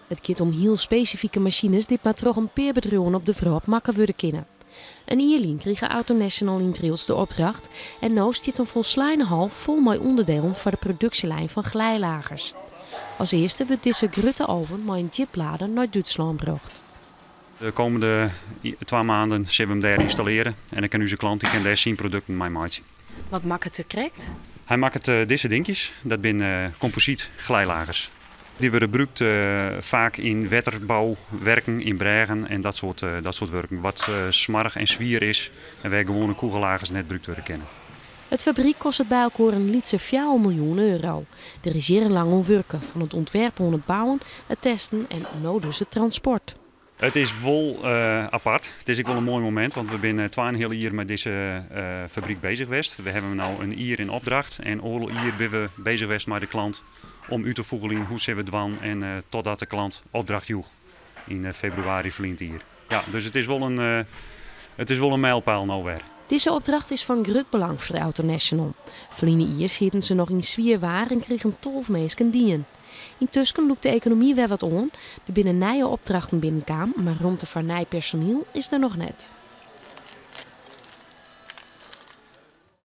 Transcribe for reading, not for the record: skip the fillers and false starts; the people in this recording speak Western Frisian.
It giet om hiel spesifike masines dy't mar troch in pear bedriuwen op de wrâld makke wurde kinne. In jier lyn krige Autonational yn Drylts de opdracht en no stiet in folsleine hal fol mei ûnderdielen foar de produksjelijn fan glijlagers. As earste wurdt dizze grutte oven mei in djiplader nei Dútslân brocht. De komende 2 maanden sille we him dêr ynstallearje en dan kin ús klant dy kin dêr syn produkten mei meitsje. Wat makket er krekt? Hy makket dizze dinkjes, dat binne komposyt glijlagers. Dy wurde brûkt faak yn wetterbouwurken, yn brêgen en dat soart wurken. Wat smoarch en swier is en wêr't gewoane kûgellagers net brûkt wurde kinne. It fabryk kostet by elkoar in lytse 4 miljoen euro. Der is jierrenlang oan wurke, fan it ûntwerp oant it bouwen, it testen en no dus it transport. It is wol apart. It is ek wol in moai momint, want we binne 2,5 jier mei dizze fabryk beuzich west. We hawwe no in jier yn opdracht en oardel jier binne we beuzich west mei de klant om út te fûgeljen hoe sille we it dwaan en totdat de klant opdracht joech yn febrewaris ferline jier. Ja, dus it is wol in mijlpaal no wer. Dizze opdracht is fan grut belang foar Autonational. Ferline jier sieten se noch yn swier waar en krigen 12 minsken dien. Yntusken lûkt de ekonomy wer wat oan. Der binne nije opdrachten binnenkaam, mar romte foar nij personiel is der noch net.